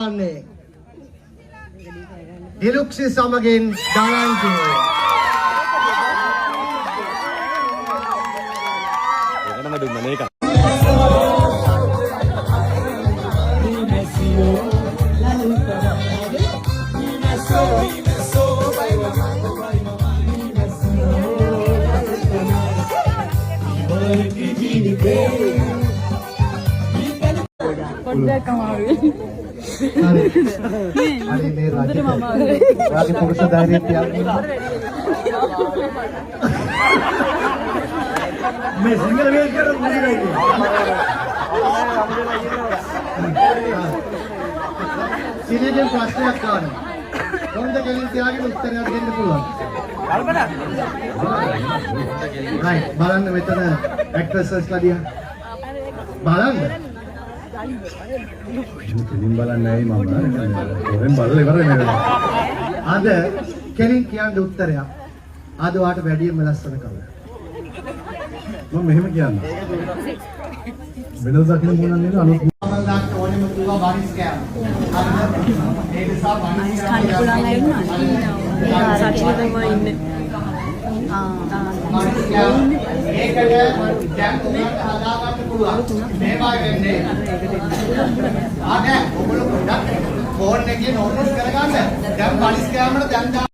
වන්නේ දිලුක්ෂි සමගින් දලන්ගේ. ඒකටම දුන්න නේ එකක්. පොඩ්ඩක් අමාරුයි. හරි හරි, මේ රජ ඔයාගේ පුරුෂ ධෛර්යය තියන්න. මේ සිංහල වේද කරලා මුදිරයි. සිරියගෙන් ප්‍රශ්නයක් අහනවා. කොන්ද කෙලින් තියාගෙන උත්තරයක් දෙන්න පුළුවන්. රයිට්, බලන්න මෙතන ඇක්ට්‍රසස්ලා දිහා. බලන්න. කෙලින් බලන්නේ ඇයි මම? හොරෙන් බලලා ඉවරයි මේ වෙලාව. අද කෙලින් කියන්න උත්තරයක්. අද ඔයාට වැඩියෙන්ම ලස්සන කවුද? මම මෙහෙම කියන්නම්. වෙනද දකින්න මොනක් නේද අලුත්. මම දාන්න ඕනෙම කිව්වා බනිස් කෑම. හරිද? ඒ නිසා බනිස් කන්න පුළුවන් අය ඉන්නවා. සචින තමයි ඉන්නේ. බනිස් කෑම. ඒකට දැන් ඔයාලට හදාගන්න පුළුවන්. මේවයි වෙන්නේ. ආ නෑ, ඔයගොල්ලෝ පොඩ්ඩක් ෆෝන් එකේ නෝටිස් කරගන්න. දැන් බනිස් කෑමට දැන්